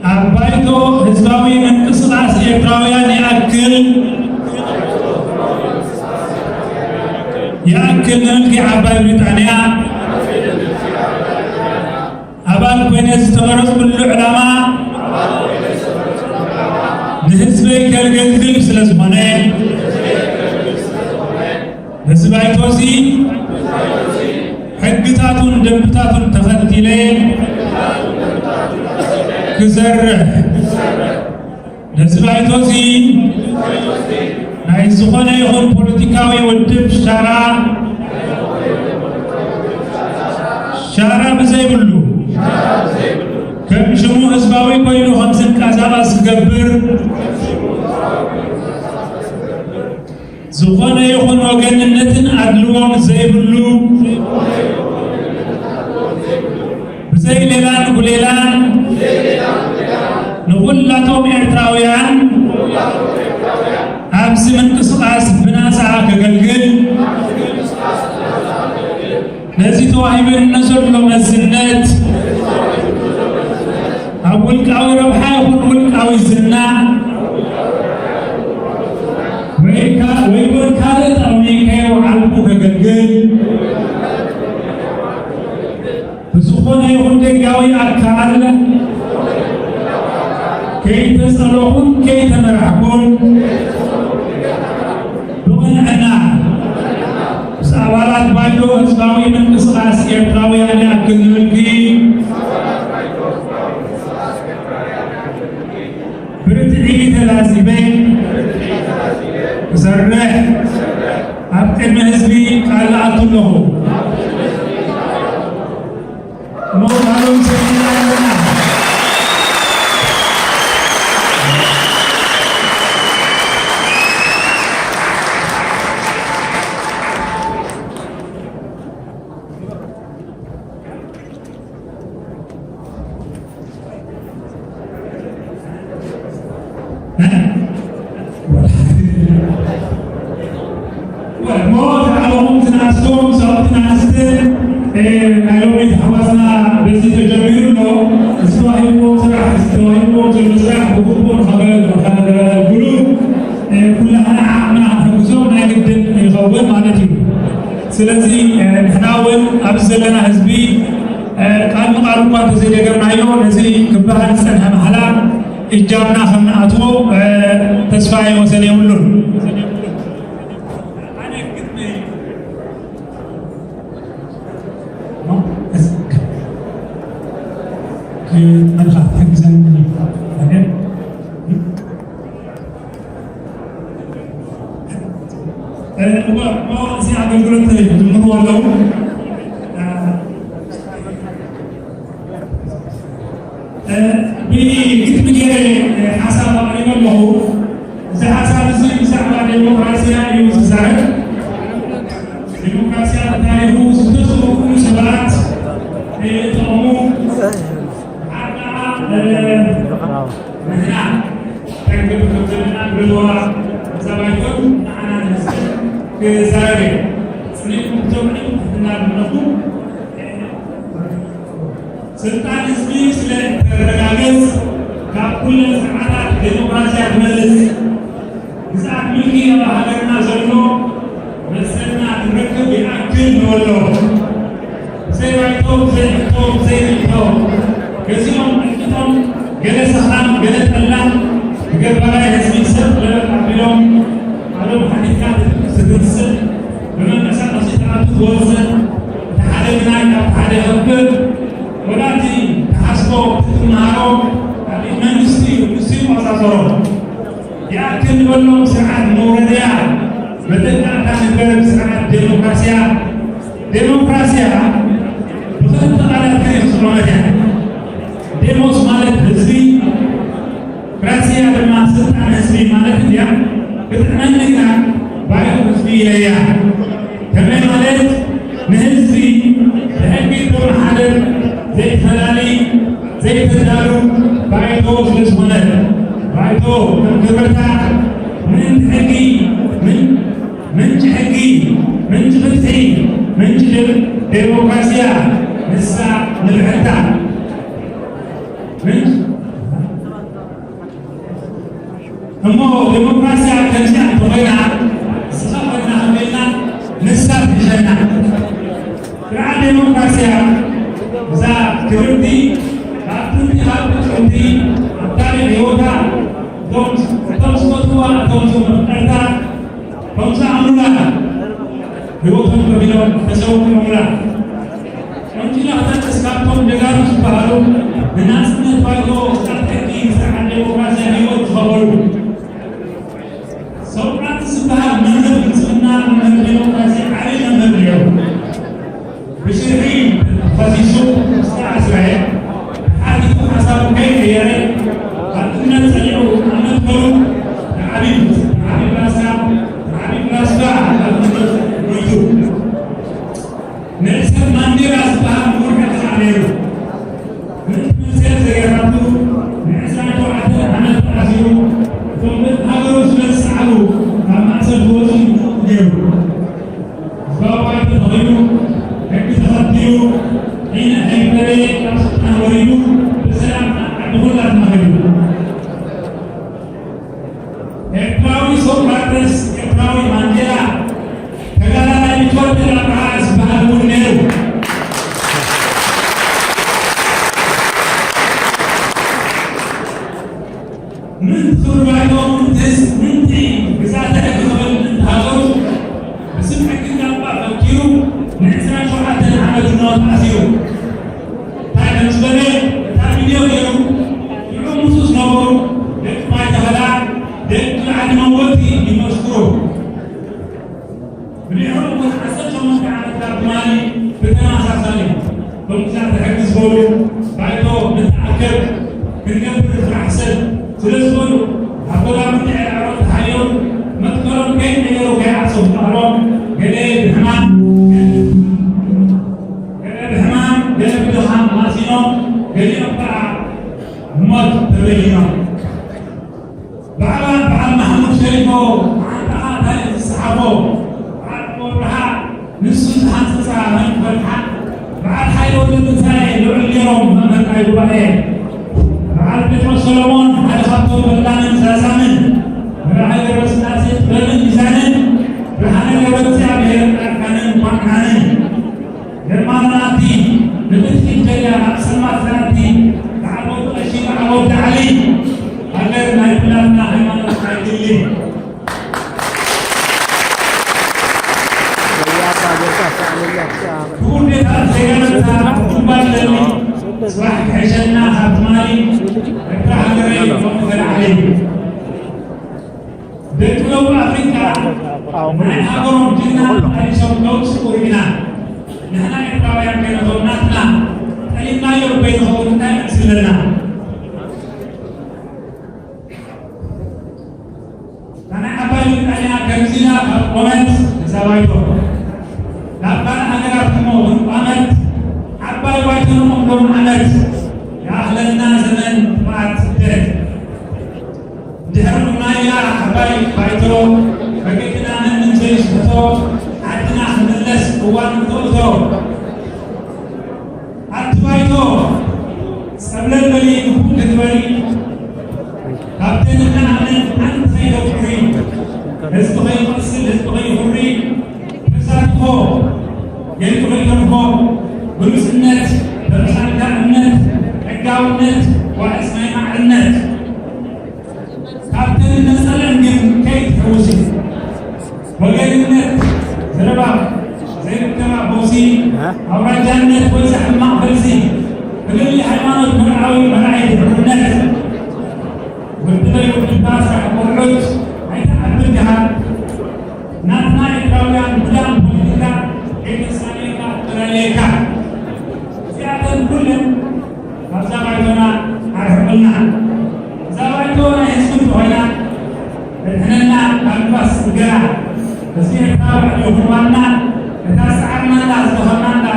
ኣብ ባይቶ ህዝባዊ ምንቅስቃስ ኤርትራውያን ይኣክል ይኣክል ንመልክዕ ዓባይ ብሪጣንያ ኣባል ኮይነ ዝተመረጽኩሉ ዕላማ ንህዝበይ ከገልግል ስለ ዝኾነ፣ ነዚ ባይቶ እዚ ሕግታቱን ደንብታቱን ተኸቲለ ክሰርሕ፣ ነዚ ባይቶ እዚ ናይ ዝኾነ ይኹን ፖለቲካዊ ውድብ ሻራ ሻራ ብዘይብሉ፣ ከም ሽሙ ህዝባዊ ኮይኑ ከም ዝንቀሳቐስ ክገብር፣ ዝኾነ ይኹን ወገንነትን ኣድልዎን ዘይብሉ፣ ብዘይ ሌላን ጉሌላን ንኹላቶም ኤርትራውያን ኣብዚ ምንቅስቃስ ብናጻ ከገልግል፣ ነዚ ተዋሂብኒ ዘሎ መዝነት ኣብ ውልቃዊ ረብሓ ይኹን ውልቃዊ ዝና ወይ ካ-፣ ወይ እውን ካልእ ጥቕሚ ከየውዓልኩ ከገልግል ብዝኾነ ይኹን ደጋዊ ኣካል ከይተጸለኹን ከይተመራሕኩን ብቕንዕና ምስ ኣባላት ባይቶ ህዝባዊ ምንቅስቃስ ኤርትራውያን ይኣክል ዝብል ብርትዒ ተላዚበ ክሰርሕ ኣብ ቅድሚ ህዝቢ ቃል ኣቱ ኣለኹ። ሞት ሃሎም ሰሚዕና ኣለና። ሞት ዓለኹም ትናስቶም ሰብኣትን ኣንስትን ናይ ሎሚ ተሓዋስና በዚ ተጀሚሩ ኣሎ። ዝተዋሂብዎም ስራሕ ዝተዋሂብዎም ዘሎ ስራሕ ብግቡእ ንኸገልግሉ ኩላህና ዓቕምና ክንሕግዞም ናይ ግድን ይኸውን ማለት እዩ። ስለዚ ንሕና እውን ኣብዚ ዘለና ህዝቢ ቃል ንቃል እኳ እንተዘይደገምናዮ ነዚ ክበሃል ዝጸንሐ ማሕላ እጃምና ከም ንኣትዎ ተስፋ ወሰን የብሉን። መልካ ትሕግዘኒ ነገር እዚ ኣገልግሎት ይጅምሩ ኣለዉ። ብግጥሚ ገይረ ሓሳብ ኣቕሪበ ኣለኹ። እዚ ሓሳብ እዚ ብዛዕባ ዴሞክራሲያ እዩ ዝዛረብ። ዴሞክራሲያ ብታሪኹ ንሕና ጠንክር ከም ዘለና ብለዋ ተዛባይቶን ንዓና ንመስል ክዛረብ እየ። ጽኒዕኩም ክትሰምዑ ትሕትና ኣለኩም። ስልጣን ህዝቢ ስለ እተረጋገጽ ካብ ኩለን ስርዓታት ዴሞክራስያ ትበልጽ። ግዝኣት ምልኪ ኣብ ሃገርና ዘሎ መሰልና ክንረክብ ይኣክል ንበሎ። ብዘይ ባይቶ፣ ብዘይ ሕቶ፣ ብዘይ ርእይቶ፣ ገዚኦም ዕጥቂቶም ገለ ሰኽራም፣ ገለ ጠላም፣ ንገባራይ ህዝቢ ሰብ ለበጥ ኣቢሎም፣ ዓለም ሓቲትካ ትትንስእ፣ ብመንቀሳቐሲ ትኣቱ ትወፅእ፣ እቲ ሓደ ግናይ ካብቲ ሓደ ይኸብር። ወላ እቲ ትሓስቦ፣ እቲ ትመሃሮ፣ ኣብ ኢድ መንግስቲ እዩ፣ ንሱ ይቆፃፀሮ። ይኣክል ንበሎም ስርዓት መውረድያ፣ መተካእታ ንገረብ ስርዓት ዴሞክራስያ። ዴሞክራስያ ብኽልተ ቃላት ግን እያ ዝቖመት እያ። ዴሞስ ማለት ህዝቢ፣ ክራስያ ድማ ስልጣን ህዝቢ ማለት እያ። ክትዕመኒ ግና ባይቶ ህዝቢ ኢለያ። ከመይ ማለት ንህዝቢ ብሕጊ ክመሓደር ዘይፈላሊ ዘይተዳሉ ባይቶ ስለ ዝኾነ፣ ባይቶ ከም ክብርታ ምእንቲ ሕጊ ምን-፣ ምንጪ ሕጊ፣ ምንጪ ፍትሒ፣ ምንጪ ደ-፣ ዴሞክራስያ ንሳ ንብሕታ። ምንጭ-፣ እሞ ዴሞክራስያ ከምዚኣ እንተኾይና፣ ንስኻ ኮይና ከመይና ንሳ ትሕሸና። ስርዓት ዴሞክራስያ እዛ ክብርቲ ካብ ጥንቲ ካብ ጥንቲ ኣብ ታሪኽ ህይወታ እቶም፣ እቶም ዝፈትዋ፣ እቶም ዝመፍቀርታ፣ እቶም ዝኣምኑላ፣ ህይወቶም ከፊሎም ተሰዊኦምላ። ቀንጭላ ክጠቅስ ካብቶም ጀጋኑ ዝበሃሉ ንናጽነት ባይቶ፣ ስርዓት ሕጊ፣ ስርዓት ዴሞክራስያ ህይወት ዝኸፈሉ። ሶቅራጥስ ዝበሃል መምህር ፍልስፍና፣ መምህር ዴሞክራሲ፣ ዓቢ መምህር ነይሩ። ብሽርሒ ፈሲሱ ዝተኣስረ፣ ሓቲቱ ሓሳቡ ከይቀየረ፣ ኣብ እምነት ጸኒዑ፣ ኣብ መትከሉ ንዓቢ፣ ንዓቢ ፍላስፋ፣ ንዓቢ ፍላስፋ ኣብ እምነት ሞይቱ። ኔልሰን ማንዴላ ዝበሃል ምሁር ኤርትራ ነይሩ። ምእንቲ መሰል ዘገራቱ ንዕስራን ሸውዓተን ዓመት ተኣሲሩ፣ እቶም በቲ ሃገሩ ስለ ዝሰዓሉ ካብ ማእሰርቲ ወጺኡ ምዉት ነይሩ። ህዝባዊ ባይቶ ተኺሉ፣ ሕጊ ተኸቲሉ፣ ዒነ ከይፈለየ ካብ ስልጣን ወሪዱ ብሰላም ናብ ዓዲ ኩላትና ከይዱ። ኤርትራዊ ሶቅራጥስ፣ ኤርትራዊ ማንዴላ፣ ተጋዳላይ ቢትወደድ ኣብርሃ ዝበሃል እውን ነይሩ። ምእንቲ ክብሪ ባይቶ፣ ምእንቲ ህዝቢ፣ ምእንቲ ግዝኣተ ሕጊ ክብል፣ ምእንቲ ሃገሩ ብስም ሕጊ ጃንባ ፈኪሩ ንዕስራን ሸውዓተን ዓመት ኖ ተኣሲሩ። እንታይ ከም ዝበለ እታ ቪድዮ ገይሩ ሽዑ ምስኡ ዝነበሩ ደቂ ማይ ተኸላ፣ ደቂ ዓዲ መንጎቲ ይመስክሩ። ብድሕሩ እውን ዓሰርተ ሸሞንተ ዓመት ካብ ትማሊ ብተመሳሳሊ ከምዛ ተሕግዝ በሉ ባይቶ ንተኣከብ ክንገብር ስራሕ ሰብ ስለ ዝበሉ ኣብ ጎዳጉዲ ዕላዕሮ ተሓዮም መትከሎም ከይቀየሩ ከይዓርሶም ባህሎም ገለ ብሕማም ገለ ብሕማም ገለ ብድኻም ማሲኖም ገሊኦም ከዓ ብሞት ተበይኖም። ባዕላ በዓል ማሕሙድ ሸሪፎ መዓንጣኻ እንታይ ዝሰሓፎ በዓል ወብርሃ ንሱ ዝሃንጸጻ መን ክፈትሓ በዓል ሓይለ ወልደ ትንሳኤ ልዑል ኔሮም መምህር ናይ ጉባኤ በዓል ጴጥሮስ ሰሎሞን ሓደ ካብቶም ፈላምን ዛዛምን መራሒ ገብረስላሴ ጥበብን ሚዛንን ብርሃነ ገብረእግዚኣብሔር ጻድቃንን ኳዕናንን የማናቲ ንፍትሒ ደልያ ናብ ጸልማት ዘኣቲ በዓል ወዲ ቀሺ በዓል ወዲ ዓሊ ሃገር ናይ ኩላትና ሃይማኖት ናይ ግሊ ክቡር ጌታ ዜጋነታ ግንባር ለሚ ጽባሕ ክሕሸና ካብ ትማሊ ኤርትራ ሃገረይ ከምኡ ከለዓለይ ደቂ ደቡብ ኣፍሪቃ ናይ ሃገሮም ጅግና ተቃሊሶም ከውፅኡ ርኢና። ንሕና ኤርትራውያን ከነቶም ናትና ጠሊምናዮ በይንኸውን እንታይ መልሲ ኣለና? እታ ናይ ዓባይ ብሪጣንያ ከምዚላ ካብ ቆመት እዛ ባይቶ ናብ ካልእ ሃገራት እሞ ክንቋመት ዓባይ ባይቶ ንቆም ሎም ዓመት ይኣኽለና ዘመን ጥፍኣት ስደት። እዋን ንተእቶ ኣብቲ ባይቶ ጸብለል በሊ ግቡእ ክትበሊ ካብተን እናኣመን ሓንቲ ከይተኩሪ ህዝቢ ከይቆስል ህዝቢ ከይኹሪ ተሳትፎ ጌርኩ ከይተርፎ ግሉጽነት ተምሳልካ እምነት ሕጋውነት ዋዕስ ናይ ማዕርነት ካብተን ነጸለን ግን ከይትሕውሲ ወገንነት ዘረባ ዘይርከባ ቦሲ ኣውራጃነት ወይ ሕማቕ ፈልሲ ፍልልይ ሃይማኖት መርዓዊ መርዓይ ድሕርነት ውድበይ ውድብካ ስራሕ ቆልዑት ኣይትዓብድ ድኻ ናትና ኤርትራውያን ጉዳም ፖለቲካ ከይተሳነየካ ተላለየካ እዚኣተን ኩለን ካብዛ ባይቶና ኣርሕቑልና። እዛ ባይቶ ናይ ህዝቢ እንተኾይና ተድሕነና ካብ ንፋስ ጽገና። ህዝቢ ኤርትራ ባዕሉ ይኹን ዋና እታ ዝጸዓርናላ ዝደኸምናላ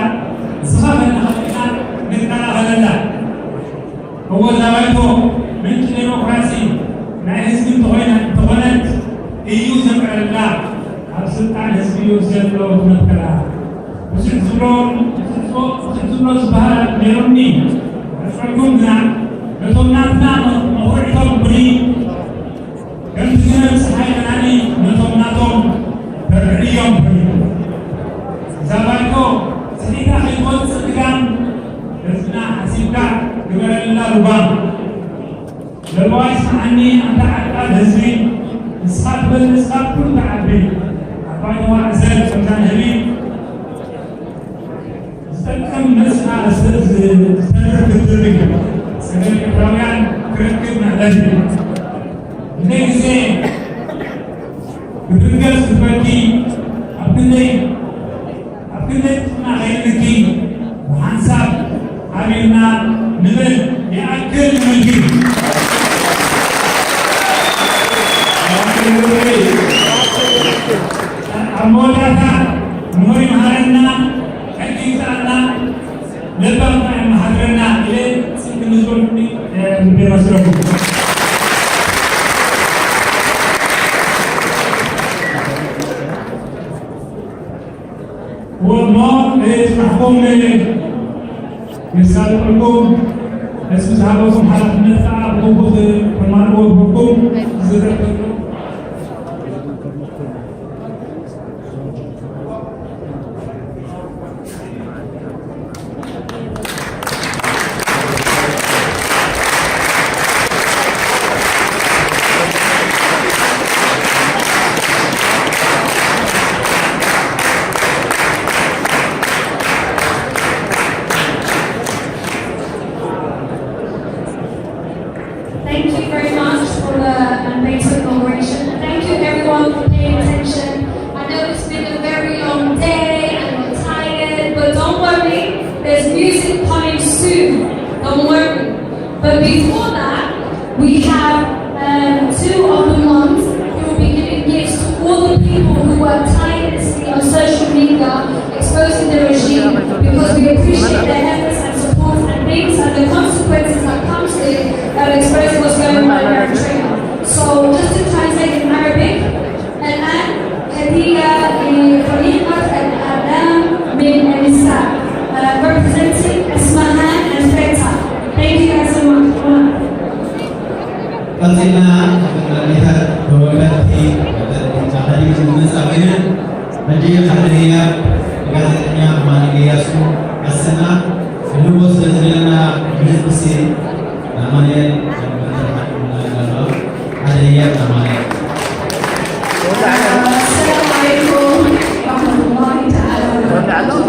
ዝኸፈልና ኸፊልና ንከላኸለላ። እወ እዛ ባይቶ ምንጪ ዴሞክራሲ ናይ ህዝቢ እንተኾይና እንተኾነት እዩ ዘምዕረልና። ኣብ ስልጣን ህዝቢ እዩ ዘሎ መትከላ። ብዙሕ ዝብሎ ብዙሕ ዝብሎ ዝበሃል ነይሩኒ ሕጽረኩም ግና ነቶም ናትና መኹርዕቶም ብኒ ከምቲ ዝነብስ ሓይልናኒ ነቶም ናቶም በርዕዮም ኮይኑ እዛ ባይቶ ስሒታ ከይትወፅእ ግዳም ህዝብና ሓሲብካ ግበረልና ልባም ለዋይ ስምዓኒ ኣንታ ዓቃል ህዝቢ ንስኻ ትበልጽ ካብ ኩሉ ትዓቢ ዓባይ ተዋዕሰ ከምዛ ንህቢ ዝጠቅም መጽኣ ዝተርፍ ክትብል እዩ። ሰገል ኤርትራውያን ክረክብ መዕለል እዩ። ክንደይ ግዜ ክትርገጽ ክትበኪ ኣብ ክንደይ ኣብ ክንደይ ጥፍና ከይንልኪ ብሓንሳብ ሓቢርና ንብል ይኣክል ንብል ግን ኣብ መወዳእታ ንሆይ መሃረና ሕጊ ይግዛኣና ለባምና የመሓድረና ኢለ ስንክ ንዝበልኩኒ ልቤ መስለኩም ወሞ ስራሕኩም የሳልጠልኩም። ህዝቢ ዝሃበኩም ሓላፍነት ከዓ ብግቡእ ተማልእዎ። ብኩም ዝዝረብ ዘሎ Thank you very much for the amazing cooperation. Thank you everyone for paying attention. I know it's been a very long day and we're tired, but don't worry, there's music coming soon. Don't worry. But before that, we have um, two of the moms who will be giving gifts to all the people who work tirelessly on social media exposing the regime because we appreciate their efforts and support and things and the consequences that comes with it that expose what's going on in Eritrea. So just to translate in Arabic, الآن هدية لفريق الإعلام من النساء representing Ismahan and Feta. Thank you guys so much. ቀጺልና መሪታት ተወከልቲ ቻኸሊት ንመጻ ኮይና ሕጂ ሓደ ህያብ ጋዜጠኛ ኣማኑኤል ኢያሱ ኣሰና ክንህቦ ስለ ዝደለና ንህዝብሲ ኣማኑኤል ሓደ ህያብ ኣማኑኤል السلام عليكم ورحمة الله تعالى وبركاته.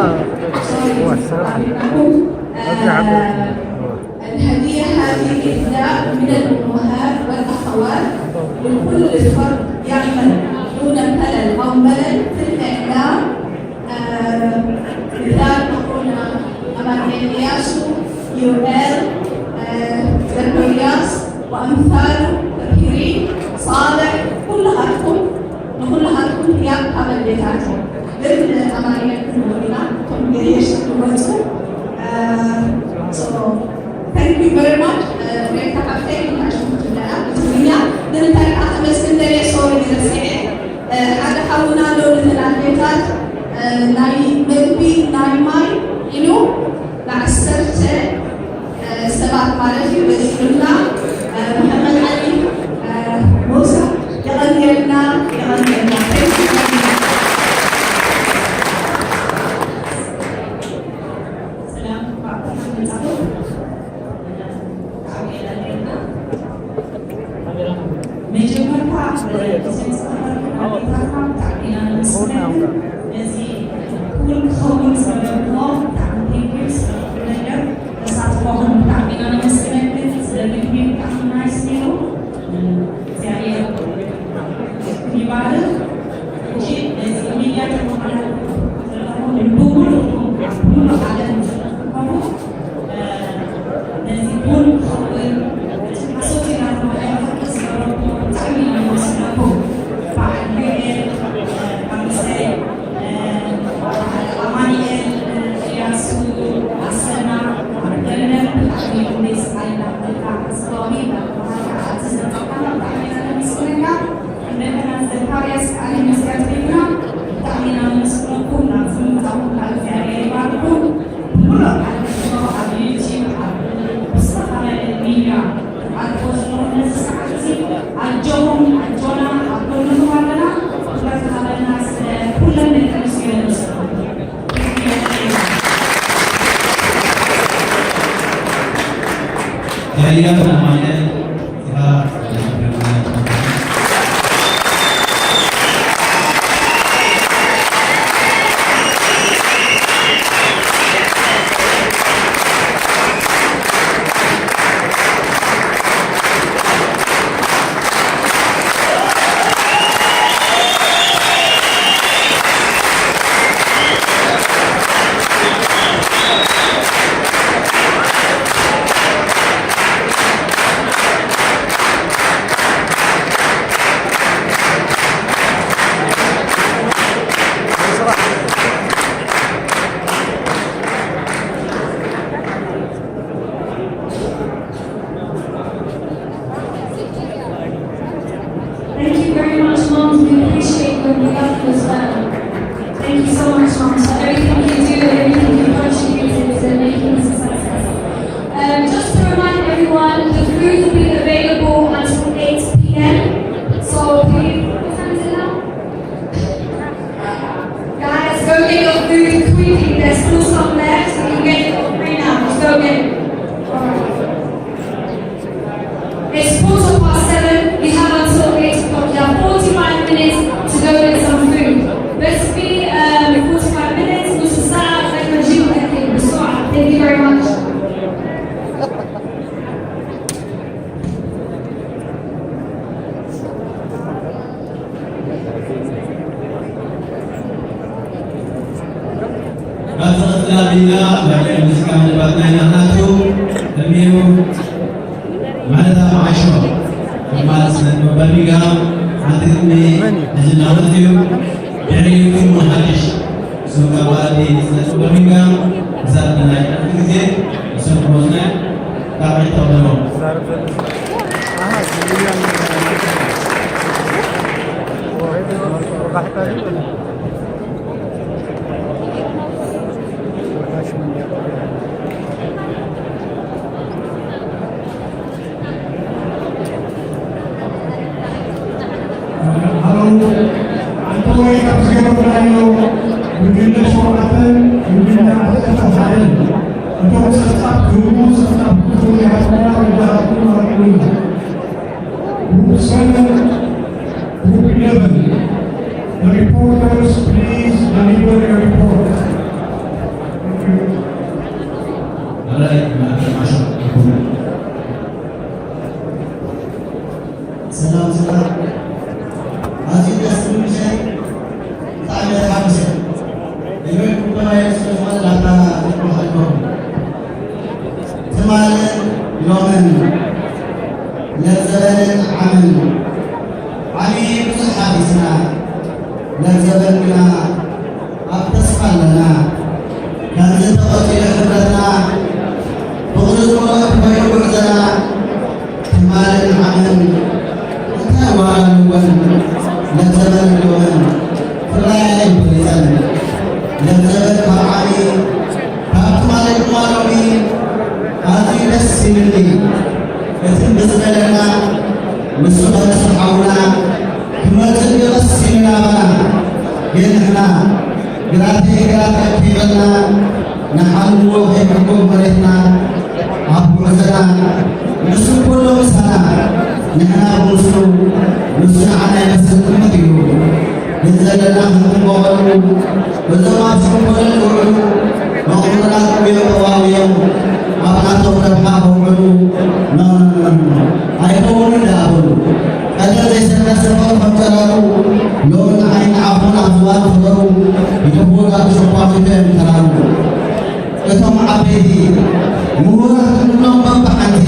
الهدية هذه إهداء من الأمهات والأخوات لكل فرد يعمل دون خلل أو ملل في الإعلام. مثال أخونا أمانويل إياسو، يوئيل، زكرياس وأمثاله كثيرين، صالح، كلهاتكم ንኹልኻትኩም ህያብ ካብ ኣዴታት ግን ኣማርኛ ክንብሎ ኢና እቶም ገርየሽ ዝወፁ thank you very much ቤታ ሓፍተይ ኢልካ ሽሙ ትብለና ብትግርኛ ንምንታይ ከዓ ከመስግን ደልየ ሶሪ ረሲዐ ሓደ ሓውና ኣሎ ነተን ኣዴታት ናይ መግቢ ናይ ማይ ኢሉ ንዓሰርተ ሰባት ማለት እዩ በፂሑልና። መሐመድ ዓሊ ሞሳ፣ የቐንየልና፣ የቐንየልና። ሰላም፣ እንኳዕ ብደሓን መጻኹም። ብጣዕሚ የቐንየልና። መጀመርታ፣ ብስም ዝተኸበርኩም ኣዴታትና ብጣዕሚ ኢና ነመስግነኩም። ነዚ ክውን ክኸውን ዝገበርኩሞ ብጣዕሚ thank you ስለ ኩሉ ነገር። ተሳትፎኹም ብጣዕሚ ኢና ነመስግነኩም። ስለ ምግቢ ብጣዕሚ ናይስ ነይሩ። እግዚኣብሔር ይባርክ። ሕጂ ነዚ ሚድያ ተመሓላልፉ ዘለኹም ብምሉእኩም ኣብ ሙሉእ ዓለም ዘለኹም፣ እ፣ ነዚ ቡን ክኸውን እቲ ሓሶት ኢና ተባሂሉ ክስ ዝገበርኩም ብጣዕሚ ኢና ነመስግነኩም። በዓል ዩኤል፣ እ፣ ኣምሰይ፣ እ፣ በዓል ኣማኑኤል፣ እ፣ እያሱ፣ ኣሰና፣ ኣብ ለንደን ብጣዕሚ እዮም ደስ ኣይና፣ በቃ፣ እዚ ከባቢ፣ በቃ፣ እቲ ዘምጻእካና ብጣዕሚ ኢና ነመስግነካ። እንደገና ዘካርያስ ቃለ ምስጋና ቤትና ብጣዕሚ ኢና ነመስግነኩም። ናብዚ ምምጻእኩም ከዓ እግዚኣብሔር ይባርኩም። ብምሉእ ዓለም ዘሎ ኣብ ዩቲዩብ፣ ኣብ ዝተፈላለዩ ሚድያ ትዓልዎ ዘለኹም ነዚ ሰዓት እዚ ኣጆኹም፣ ኣጆና፣ ኣብ ጎንኹም ኣለና። ክብረት ሃበልና ስለ ኩለን ደቂ ኣንስትዮ ነመስግነኩም። ያያ ማየ Thank you very much, Moms. We appreciate your love as well. Thank you so much, Moms, for everything you do, everything you contributed to making this a success. Um, just to remind everyone, the food will be available until eight p m. So please, what time is it now? Guys, go get your food quickly. There's still some left. You can get it for free now. Just go get it. All right. It's quarter past seven. We have until eight o'clock. You have forty-five minutes to go get some food. Best be, um, forty-five minutes. نص ساعة. Thank you very much. ካብ ዝቐፅል ኣቢልና ናይ ሙዚቃ መደባትና ኢና ክነእቱ። ቅድሚኡ ማለዳ መዓሾ ድማ ስነ ጥበብ በርሚንግሃም ሓንቲ ግጥሚ ሒዙ እናመፅእ እዩ። ድሕሪኡ ስሙ ሓድሽ ስሙ ካብ ባዕዲ ስነ ጥበብ በርሚንግሃም ምሳና ናይ ዕረፍቲ ግዜ ንሶም ክመፁና እዮም። ካብ ዕረፍቲ ተቐበልዎም። ሃሎ፣ ኣንተወይ ካብ ዝገበርናዮ ጉጅለ ሸውዓተን ጉጅለ ዓሰርተ ሓደን እቶም ጸብጻብ ክህቡ ጸብጻብ ክትህቡ ይሃብና ወዳሃብኩም ሃብኩምና። Group seven, Group eleven. The reporters, please deliver your report. Thank you. All right, Madam Marshal. ሰላም ሰላም። ኣዝዩ ደስ ዝብል ምሻይ ብጣዕሚ ተሓጉሰ። ንበይኩም ተባሂሉ ስለ ዝኾነ ላታ ክትመሓልኩም። ትማልን ሎምን፣ ለዘበንን ዓምን ዓሚ ብዙሕ ሓፊስና፣ ለዘበን ግና ኣብ ተስፋ ኣለና። ከምዚ ተቐጺሉ ሕብረትና፣ ይብልኒ። እቲ ብዝበለና ንሱ ከብጽሓውና ክመጽእ ይቐስ ይብል ኣባና። ግን ንሕና ግራተይ ግራት ከይበልና ንሓልዎ ከይሕጎ መሬትና ኣብ ጉዕዞና ንሱ ኩሉ ምሳና ንሕና ብምስሉ ንሱ ንዓና ይመስል ጥምት እዩ። ግን ዘለና ክንጥንቀቐሉ እዞም ኣብ ሽንኮለል ዝውዕሉ መቑርራት እዮም ተዋውዮም ኣብ ናቶም ረብሓ ከውዕሉ ኖኖኖኖ ኣይከውንን ደኣ በሉ። ቀደም ዘይሰከሰ ፈር ከም ጨረሩ ሎሚ ንዓይ ንዓኹም ኣብ ዝባን ክበሩ ይደፍኡ ዳኣ ሸኳሚቶ እዮም ተራሩ። እቶም ዓበይቲ ምሁራት ንብሎም በብሓንቲ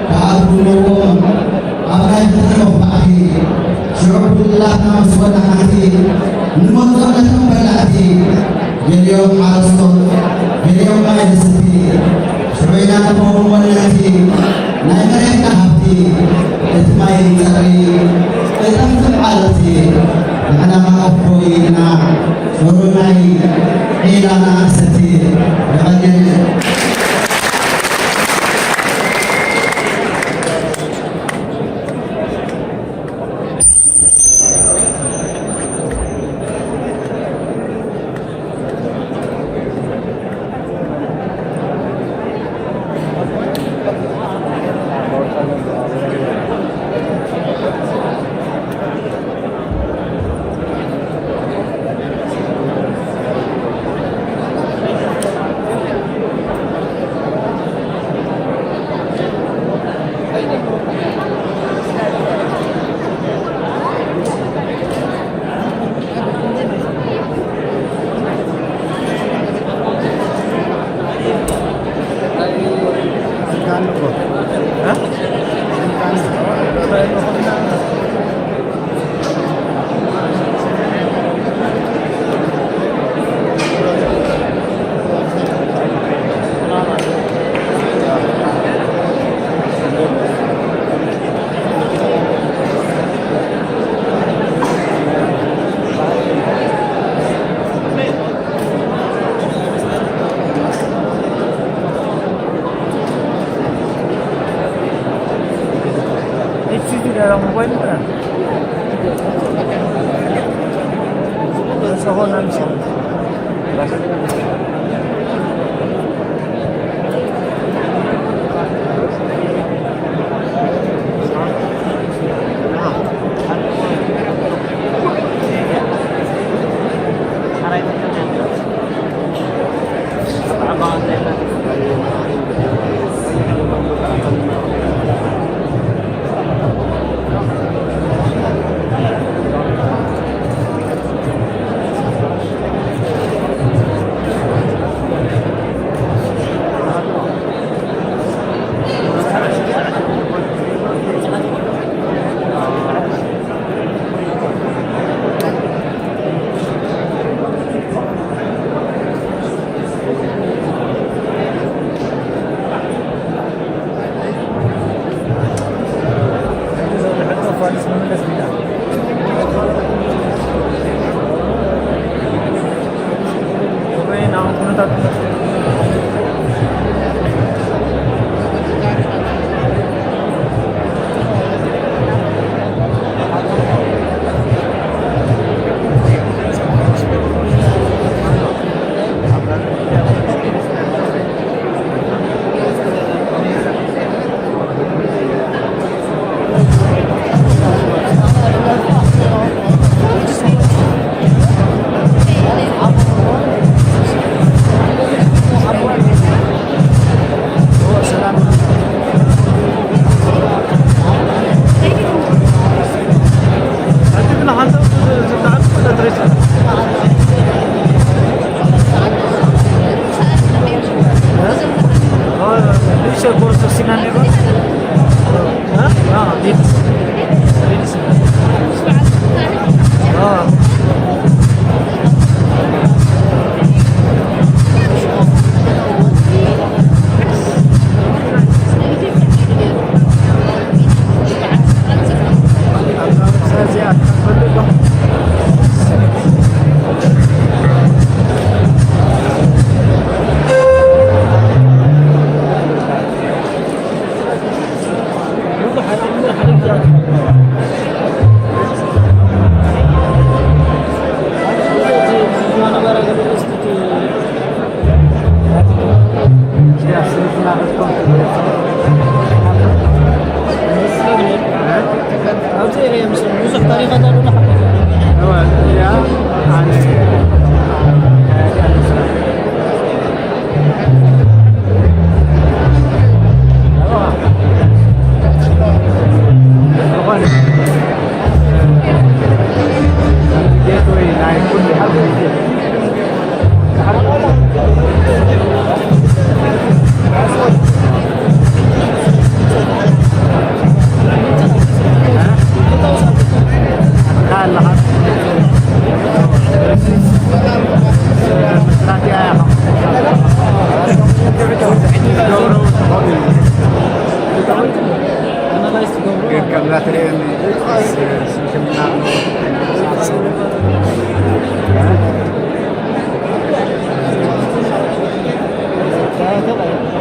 ከኣ ትብልዎም ኣብ ናይ ፍትሒ መኹባእቲ ሽዑ ጉድላትና ምስ ወዳ ሓንቲ ንመርጾም ነቶም በላዕቲ ገሊኦም ሓረስቶት ገሊኦም ማይ ዝስቲ ሽዑ ኢና ንኸውን ወነንቲ ናይ መሬትና ሃብቲ እቲ ማይ ይጸሪ እተን ትምዓልቲ ንሕና ከኣ እፎይ ኢልና ጽሩይ ማይ ዒላና ንሰቲ። የቐንየልና።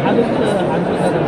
ዓለም ዓለም